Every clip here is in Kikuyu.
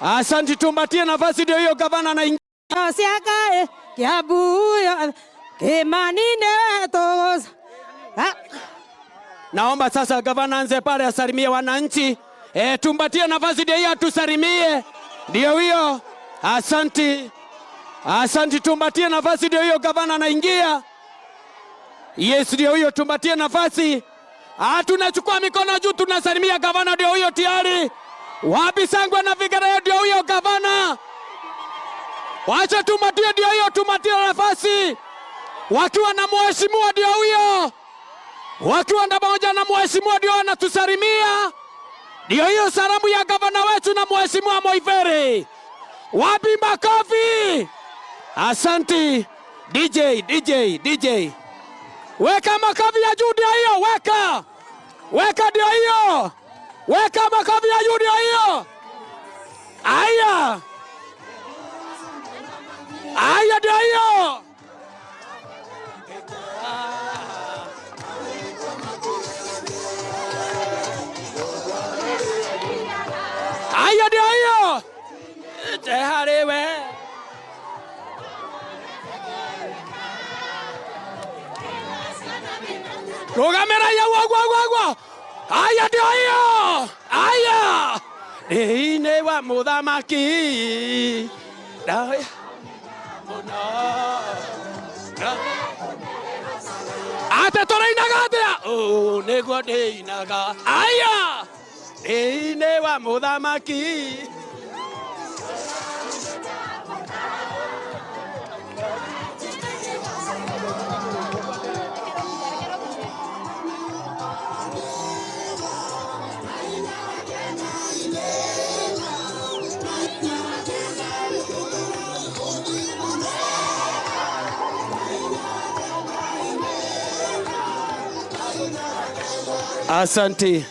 Asante, tumbatie nafasi, ndio hiyo gavana na ciakaĩ Kiambu Kimani nĩwe tũgũca. Naomba sasa gavana anze pale asalimie wananchi. Tumbatie nafasi ndio hiyo atusalimie. Ndio hiyo. Asanti. Asanti, tumbatie nafasi ndio hiyo gavana anaingia. Yes, ndio hiyo tumbatie nafasi. Tunachukua mikono juu tunasalimia gavana ndio huyo tayari. Wapi sangwe na vigelegele ndio huyo gavana. Wacha tumbatie ndio hiyo tumbatie nafasi. Wakiwa na mheshimiwa ndio huyo. Wakiwa na pamoja na mheshimiwa ndio anatusalimia. Ndio hiyo salamu ya gavana wetu na mheshimiwa Moivere. Wapi makofi? Asanti DJ, DJ, DJ. Weka makofi ya juu ndio hiyo, weka. Weka ndio hiyo. Weka makofi ya juu ndio hiyo. Aya. Aya ndio hiyo. Aya ndio hiyo. Tehariwe. Rugamira ya gwa gwa gwa gwa. Aya ndio hiyo. Aya. Ine wa muthamaki. Ndahoya muno. Ate tũrainaga atĩa? Ũũ nĩguo ndĩinaga. Aya. Ine wa muthamaki. Asante.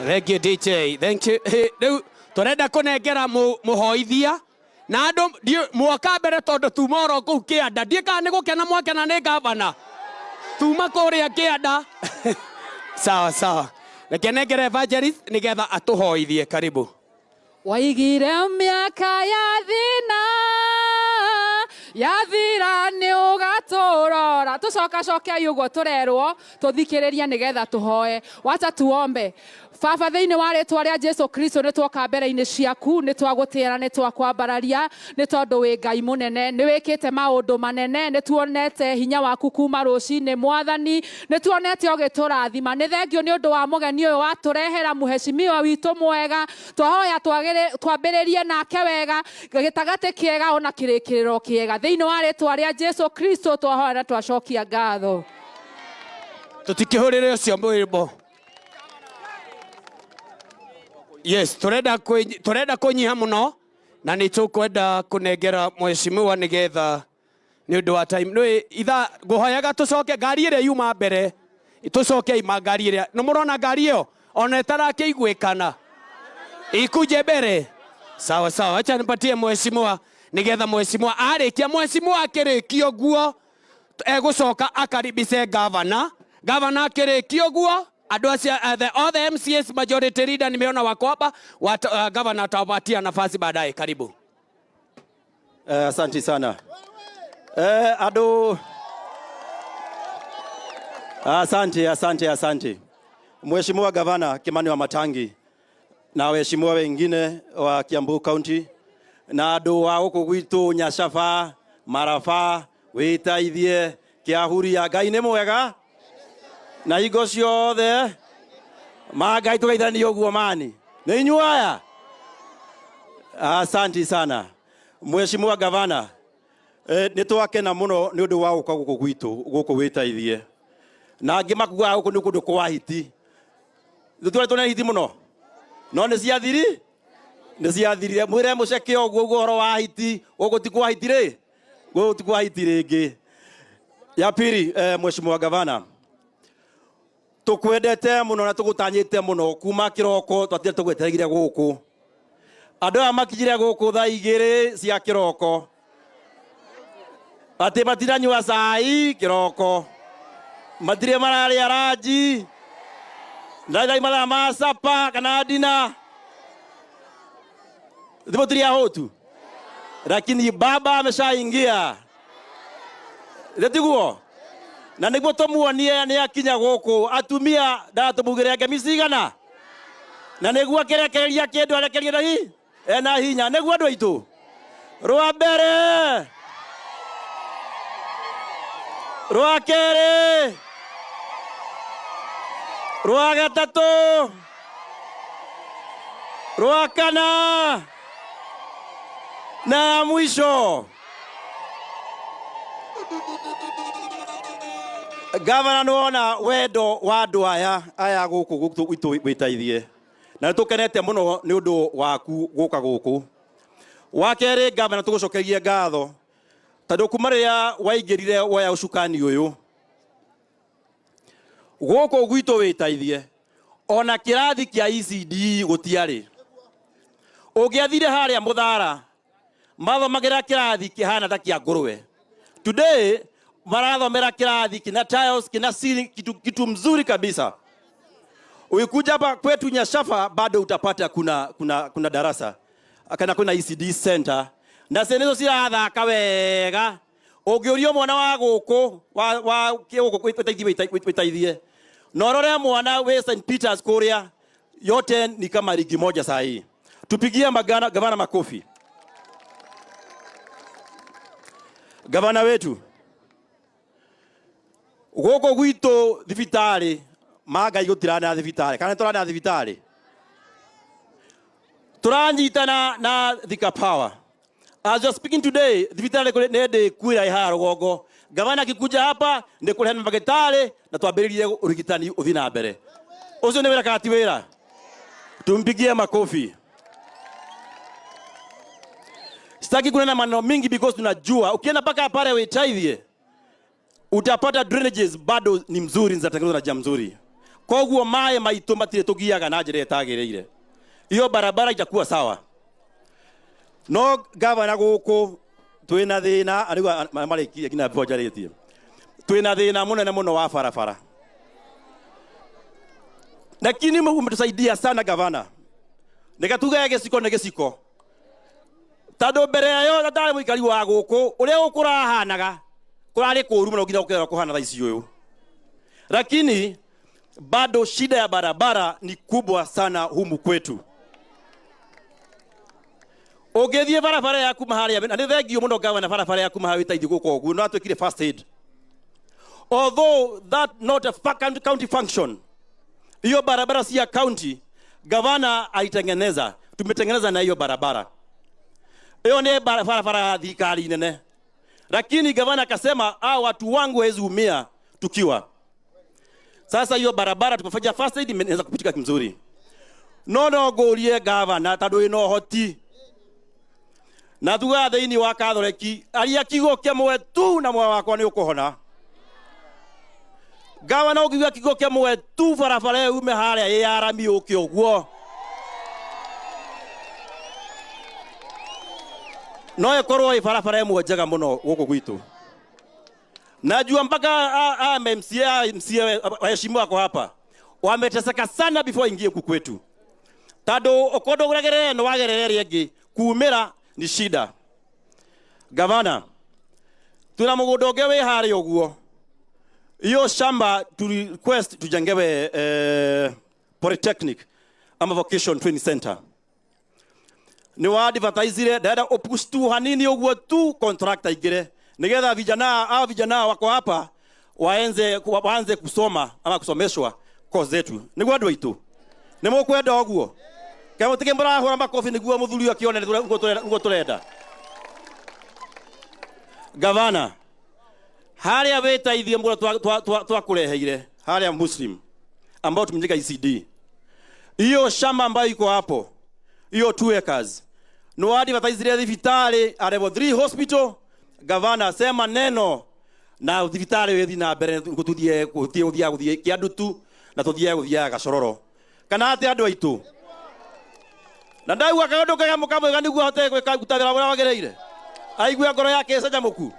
Thank you DJ. Thank you. Rĩu tũrenda kũnengera mũhoithia na andũ mwaka mbere tondũ tuma oro kũu kĩanda. Ndiĩ kana nĩ gũkena mwakena nĩ gavana. Tuma kũrĩa kĩanda. Sawa sawa. Reke nengere evangelist nĩgetha atũhoithie. Karibu. Waigire mĩaka ya thĩna yathira nĩ ũgatũrora. Tũcokacoke ũguo tũrerwo tũthikĩrĩrie nĩgetha tũhoe. Wacha tuombe. Baba, thĩinĩ wa rĩtwa rĩa Jesu Kristo nĩ twoka mbere-inĩ ciaku, nĩ twagũtĩĩra, nĩ twakwambararia, nĩ tondũ wĩ Ngai mũnene, nĩ wĩkĩte maũndũ manene, nĩ tuonete hinya waku kuma rũcinĩ Mwathani, nĩ tuonete ũgĩtũrathima. Nĩ thengio nĩ ũndũ wa mũgeni ũyũ watũrehera, mũheshimiwa witũ mwega. Twahoya twambĩrĩrie nake wega, gĩtagatĩ kĩega ona kĩrĩkĩrĩro kĩega. Thĩinĩ wa rĩtwa rĩa Jesu Kristo twahoya na twacokia ngatho. Tũtikĩhũrĩre ũcio mwĩmbo. Yes, turenda kũnyiha mũno na nĩ tũkwenda kũnengera mheshimiwa nĩgetha nĩ ũndũ wa time. Nĩ itha ngũhoyaga tũcoke ngari ĩrĩa yuma mbere, tũcoke ima ngari ĩrĩa. Nĩ mũrona ngari ĩyo ona ĩtarakĩiguĩkana ikuje mbere. Sawa sawa, acha nipatie mheshimiwa nĩgetha mheshimiwa arĩkia, mheshimiwa akĩrĩkia ũguo egũcoka akaribishe gavana. Gavana akĩrĩkia ũguo andũ acio, all the MCS majority leader nimeona wako hapa, gavana atawapatia nafasi baadaye. Karibu. Asante sana. Ado asante, asante, asante. Mheshimiwa Gavana Kimani Wamatangi na waheshimiwa wengine wa Kiambu County na andu wa guku gwitu Nyacaba, Maraba, witaithie Kiahuria, Ngai ni mwega na hingo ciothe ma Ngai tugeithanie uguo mani ni inyuĩ aya. Asanti sana Mheshimiwa Gavana. Nĩ twakena mũno nĩ ũndũ wa gũka gũkũ gwitũ gũkũ wĩtaithie, na angĩ makuaga gũkũ nĩ kũndũ kwa hiti. Tũtũre tũne hiti mũno no nĩ ciathiri, nĩ ciathirire. Mwĩre mũceke ũguo ũguo ũhoro wa hiti, gũkũ ti kwa hiti rĩ, gũkũ ti kwa hiti rĩngĩ. Ya pili, Mheshimiwa Gavana, tukwendete muno na tugutanyite muno kuma kiroko twatire tugwetereire guku. Andu aya makinyire guku thaa igiri cia kiroko, ati matiranyua cai kiroko, matire mararia ranji, ndaithai mathaa ma sapa kana dina. Thimũtiri ahũtu, lakini baba ameshaingia, tiguo? Na nĩguo tũmuonie nĩ akinya gũkũ, atumia ndatũmugĩre ngemi cigana, na nĩguo akĩrekereria kĩndũ arekerie na hi ena hinya, nĩguo andũ aitũ. Rwa mbere, rwa kerĩ, rwa gatatũ, rwa kana na ya mwisho. Gavana, nĩwona wendo wa andũ aya gũkũ gwitũ wĩteithie, na nĩ tũkenete mũno nĩ ũndũ waku gũka gũkũ. Wa kerĩ, gavana, tũgũcokerie ngatho tondũ kuma rĩrĩa waingĩrire woya ũcukani ũyũ gũkũ gwitũ wĩteithie, ona kĩrathi kĩa ECD gũtiarĩ. Ũngĩathire harĩa mũthara mathomagĩra kĩrathi kĩhana ta kĩa ngũrwe. Today marathomera kĩrathi kina tiles, kina ceiling, kitu mzuri kabisa. Ukikuja hapa kwetu Nyashafa bado utapata kuna darasa kana kuna ECD center, na ciana icio cirathaka wega. Ũngĩũrio mwana wa gũkũ wa gũkũ wĩteithie, na ũrore mwana wĩ St Peters kũrĩa, yote ni kama ligi moja saa hii. Tupigie gavana makofi. Gavana wetu gũkũ gwitũ thibitarĩ mangai gũtirana thibitarĩ, kana tũrana thibitarĩ tũranyitana na Thika Power. As you are speaking today, thibitarĩ nĩ ndĩkuĩra ĩ haha rũgongo. Gavana akikuja hapa nĩ kũrehe magĩtarĩ na twambĩrĩrie ũrigitani ũthiĩ na mbere. Ũcio nĩ wĩra kana ti wĩra? Tumpigie makofi. Sitaki kunena maneno mingi because tunajua ukienda mpaka pale Wĩteithie utapata drainages bado ni mzuri, zinatengenezwa na njia mzuri. Koguo maĩ maitũ matirĩ tũgiaga na njĩra ĩtagĩrĩire. Iyo barabara itakuwa sawa. No gavana gũkũ twĩna thĩna, arĩu marĩkie nginya before njarĩtie. Twĩna thĩna mũnene mũno wa barabara. Lakini umetusaidia sana gavana. Nĩgatuge gĩciko nĩ gĩciko. Tondũ mbere ĩyo ndarĩ mũikari wa gũkũ, ũrĩa gũkũ kũrahanaga, kũrarĩ kũũru mũno nginya gũkĩra kũhana thaa ici ũyũ. Lakini bado shida ya barabara ni kubwa sana humu kwetu. Ũngĩthiĩ barabara ya kuma harĩa, na nĩ thengio mũno gavana, barabara ya kuma harĩa wĩteithie gũka ũguo, no atwĩkire first aid. Although that not a county function, hiyo barabara si ya county, gavana alitengeneza, tumetengeneza na hiyo barabara. Hiyo ni barabara ya thirikari nene. Lakini gavana akasema, watu wangu hawezi umia tukiwa. Sasa hiyo barabara tumefanya first aid, imeweza kupitika kimzuri. No no ngũrie gavana tondũ wĩna ũhoti. Na tugaga thĩinĩ wa Katholeki, aria kiugo kĩmwe tu na moyo wakwa nĩ ũkũhona. Gavana ũngiuga kiugo kĩmwe tu barabara ĩyo yume harĩa ĩ ya rami yũke ũguo. No ĩkorwo ĩ barabara ĩmwe njega mũno gũkũ gwitũ. Najua mpaka MCA, MCA, waheshimiwa wako hapa wameteseka sana before ingie huku kwetu. Tondũ okorwo ndũgerere no wagerere ĩrĩa ĩngĩ, kumĩra ni shida. Gavana, tuna mũgũnda ũngĩ wĩ harĩa ũguo. Hiyo shamba tu request tujengewe polytechnic ama vocation training center. Ni wa advertisire ndenda upush tu hanini ũguo tu contractor ingire nigetha vijana au vijana wako hapa waanze kusoma ama kusomeshwa course zetu. Niguo andũ aitũ nĩ mũkwenda ũguo? Kaĩ mũtikĩ mũrahũra makobi nĩguo mũthuri ũyũ akĩone nĩguo tũrenda? Gavana, harĩa wĩteithie mũno twakũreheire harĩa Muslim ambao tumejenga ECD. Hiyo shamba ambayo iko hapo, hiyo 2 acres, no advertise thibitarĩ a level 3 hospital. Gavana, sema neno na thibitarĩ wĩthi na mbere, tuthie guthie guthia guthie Kĩandutu na tuthie guthia Gacororo. Kana atĩ andũ aitũ? Na ndaigua kaũndũ kega mũkamwĩga nĩguo ahote gwĩka kũruta wĩra ũrĩa wagĩrĩire, aigue ngoro yake ĩcanjamũku.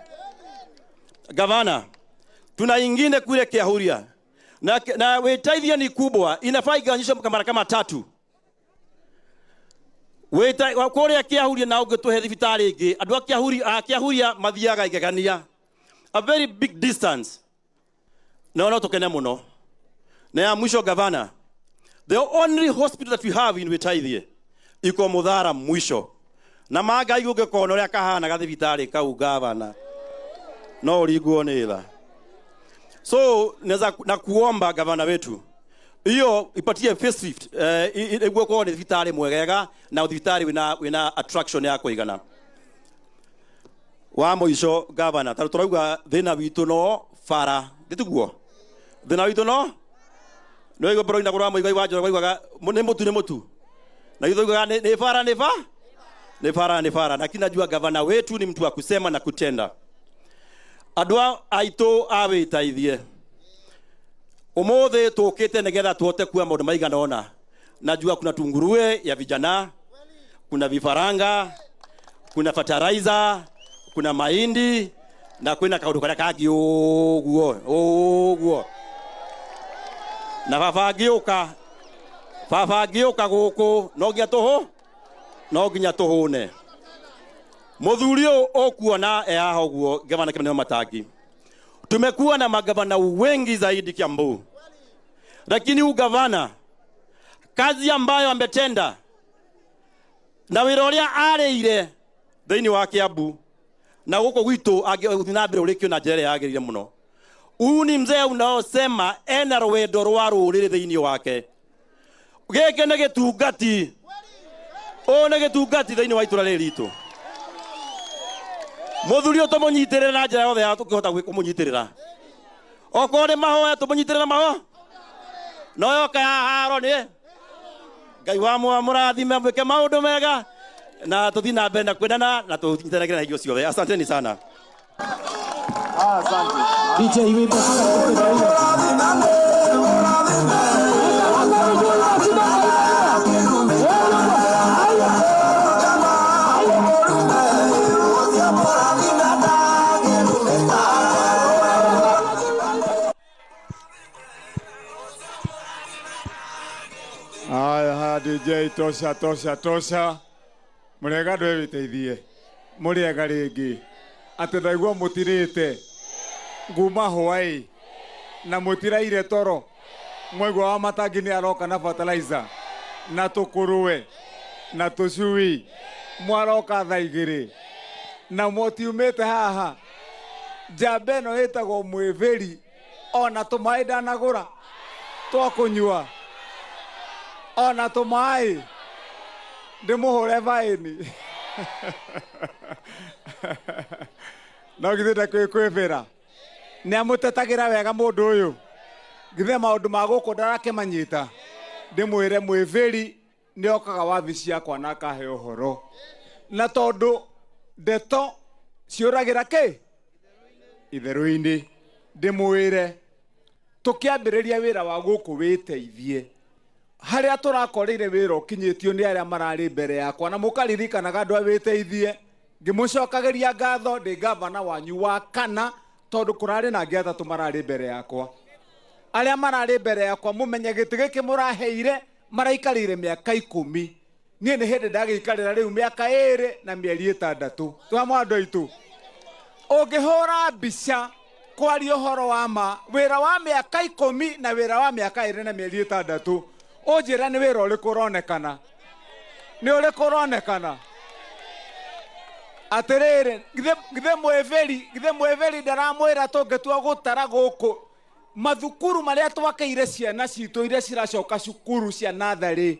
Gavana, tuna ingine kule Kiahuria na wĩteithie ni kubwa, inafaa igawanyishwe mara kama 3. Wita kuria Kiahuria na ũngĩtũhe thibitarĩ ĩngĩ, andũ a Kiahuri a Kiahuria mathiaga igegania, a very big distance, no no tukene muno. Na ya mwisho, gavana, the only hospital that we have in Witaithie iko Muthara mwisho, na mangai ũngĩkona ũrĩa kahana gathibitari kau, gavana, no ũringwo nĩ tha. So naweza na kuomba gavana wetu hiyo ipatie facelift, iguo korwo nĩ thibitarĩ mwegega na thibitarĩ wina attraction ya kũigana. Wa mũico, gavana, tondũ tũrauga thĩna witũ no bara, gĩtiguo thĩna witũ no nĩ waigua mbere wa mũigai wa Njoroge waigaga nĩ mũtu, nĩ mũtu, na ithuĩ tuigaga nĩ bara, nĩ ba nĩ bara, nĩ bara. Lakini najua gavana wetu ni mtu wa kusema na kutenda. Andũ aitũ a Wĩtaithie, umuthi tukite nigetha tuhote kuwa maundu maigana ona. Najua kuna tunguruwe ya vijana, kuna vifaranga, kuna fertilizer, kuna mahindi na kwina kaundu karia kangi uguo uguo. Na baba angiuka, baba angiuka guku no nginya tuhu no nginya tuhune. Muthuri uyu ukuona e haha uguo, gavana Kimani Matangi, tumekuwa na magavana wengi zaidi Kiambu, lakini huyu gavana kazi ambayo ametenda na wĩra ũrĩa arĩire thĩinĩ wa Kiambu na gũkũ gwitũ angĩthiĩ na mbere ũrĩkio na njĩra ĩrĩa yagĩrĩire mũno. Huyu ni mzee unaosema ena rwendo rwa rũrĩrĩ thĩinĩ wake. Gĩkĩ nĩ gĩtungati, ũyũ nĩ gĩtungati thĩinĩ wa itũra rĩrĩ ritũ. Mũthuri ũyũ tũmũnyitĩrĩre na njĩra yothe ya tũngĩhota kũmũnyitĩrĩra. Okorwo nĩ mahoya tũmũnyitĩrĩre mahoya, no yoka ya haro nĩ Ngai wa mũrathime, mwĩke maũndũ mega na tũthiĩ na mbere na kwendana na tũnyitanagĩre na irio ciothe. Asanteni sana. DJ wimbo. Haya haya, DJ, tosha tosha tosha. Mũrĩega andũ wĩteithie, mũrĩega rĩngĩ, atĩ ndaigua mũtirĩte nguma hwaĩ na mũtiraire toro, mwaigua wa Matangi nĩ aroka na fertilizer na tũkũrũwe na tũcui, mwaroka thaa 2 na mũtiumĩte haha. Njamba ĩno ĩtagwo mwĩvĩri, ona tũmaĩ ndanagũra twa kũnyua, ona tũmaĩ ndĩmũhũre baĩni, no githĩ ndakwĩ kwĩbĩra nĩ amũtetagĩra wega mũndũ ũyũ, githĩ maũndũ ma gũkũ ndarakĩmanyita. Ndĩmwĩre mwĩvĩri nĩ okaga wabici yakwa na akahe ũhoro, na tondũ ndeto ciũragĩra kĩ itherũ-inĩ, ndĩmwĩre tũkĩambĩrĩria wĩra wa gũkũ wĩteithie harĩa tũrakoreire wĩra ũkinyĩtio nĩ arĩa mararĩ mbere yakwa, na mũkaririkanaga andũ a wĩteithie, ngĩmũcokagĩria ngatho ndĩ gavana wanyu wa kana, tondũ kũrarĩ na angĩ atatũ mararĩ mbere yakwa. Arĩa mararĩ mbere yakwa, mũmenye gĩtĩ gĩkĩ mũraheire maraikarĩire mĩaka 10, niĩ nĩ hĩndĩ ndagĩikarĩra rĩu mĩaka 2 na mĩeri 6. Twamwe andũ aitũ, ũngĩhũra mbica kwaria ũhoro wa ma, wĩra wa mĩaka 10 na wĩra wa mĩaka 2 na mĩeri 6, ũnjĩra nĩ wĩra ũrĩkũ ũronekana? Nĩ ũrĩkũ ũronekana? Atĩrĩrĩ, githĩ mwĩvĩri, githĩ mwĩvĩri ndaramwĩra tũngĩtua gũtara gũkũ mathukuru marĩa twakĩire ciana citũ iria ciracoka cukuru cia natharĩ,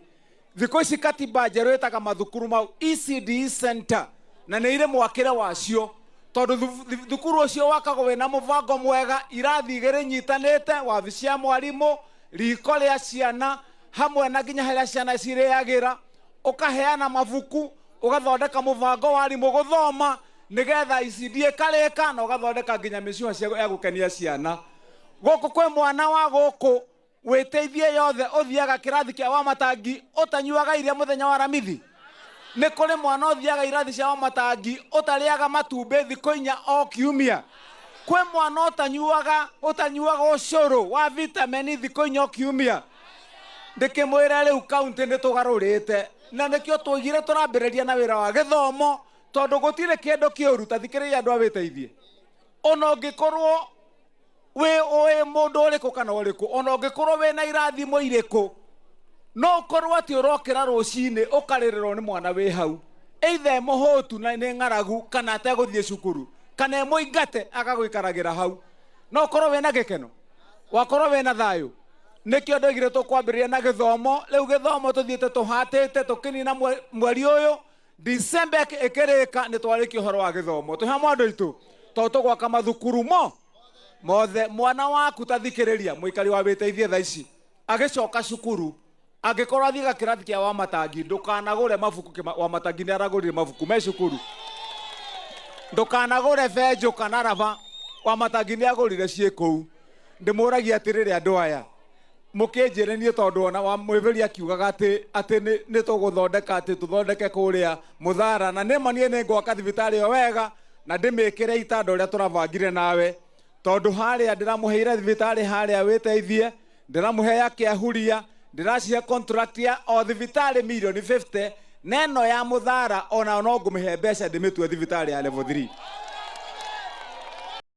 thikũ ici katiba njerũ ĩtaga mathukuru mau ECD center, na nĩ irĩ mwakĩre wacio, tondũ thukuru ũcio wakagwo wĩna mũbango mwega, irathi 2 nyitanĩte, wabici ya mwarimũ, riko rĩa ciana hamwe na nginya harĩa ciana cirĩagĩra, ũkaheana mabuku, ũgathondeka mũbango wa arimũ gũthoma nĩgetha ECD ĩkarĩka, na ũgathondeka nginya mĩciha ya gũkenia ciana. Gũkũ kwĩ mwana wa gũkũ wĩteithie yothe ũthiaga kĩrathi kĩa Wamatangi ũtanyuaga iria mũthenya wa Aramithi. Nĩ kũrĩ mwana ũthiaga irathi cia Wamatangi ũtarĩaga matumbĩ thikũ 4 o kiumia. Kwĩ mwana ũtanyuaga ũcũrũ wa vitamini thikũ 4 o kiumia. Ndĩkĩmwĩre rĩu kaunti nĩ tũgarũrĩte. Na nĩkĩo twaugire tũrambĩrĩria na wĩra wa gĩthomo, tondũ gũtirĩ kĩndũ kĩũru. Ta thikĩrĩria andũ a Wĩteithie, ona ũngĩkorwo wĩ ũĩ mũndũ ũrĩkũ kana ũrĩkũ, ona ũngĩkorwo wĩna irathimo irĩkũ, no ũkorwo atĩ ũrokĩra rũcinĩ ũkarĩrĩrwo nĩ mwana wĩ hau, either e mũhũtu na nĩ ng'aragu, kana ategũthiĩ cukuru, kana e mũingate agagũikaragĩra hau. No ũkorwo wĩna gĩkeno, wakorwo wĩna thayũ. Nĩkĩo ndoigire tũkwambĩrĩria na gĩthomo. Rĩu gĩthomo tũthiĩte tũhatĩte, tũkĩnina mweri ũyũ December ĩkĩrĩka nĩ twarĩkia ũhoro wa gĩthomo. Twĩ hamwe andũ aitũ, tondũ tũgwaka mathukuru mo mothe. Mwana waku, ta thikĩrĩria, mũikari wa Wĩteithie, thaa ici agĩcoka cukuru, angĩkorwo athiĩga kĩrathi kĩa Wamatangi, ndũkanagũre mabuku. Wamatangi nĩ aragũrire mabuku me cukuru. Ndũkanagũre benjũ kana raba, Wamatangi nĩ agũrire ciĩ kũu. Ndĩmũragia atĩrĩrĩ, andũ aya, mũkĩnjĩre niĩ, tondũ ona wa Mwĩbĩri akiugaga atĩ nĩ tũgũthondeka, atĩ tũthondeke kũrĩa Mũthara, na nĩma niĩ nĩ ngwaka thibitarĩ ĩyo wega na ndĩmĩkĩre itanda ũrĩa tũrabangire nawe, tondũ harĩa ndĩramũheire thibitarĩ harĩa Wĩteithie, ndĩramũhe ya Kĩahuria, ndĩracihe contract ya o thibitarĩ mirioni 50, na ĩno ya Mũthara ona no ngũmĩhe mbeca ndĩmĩtue thibitarĩ ya level 3.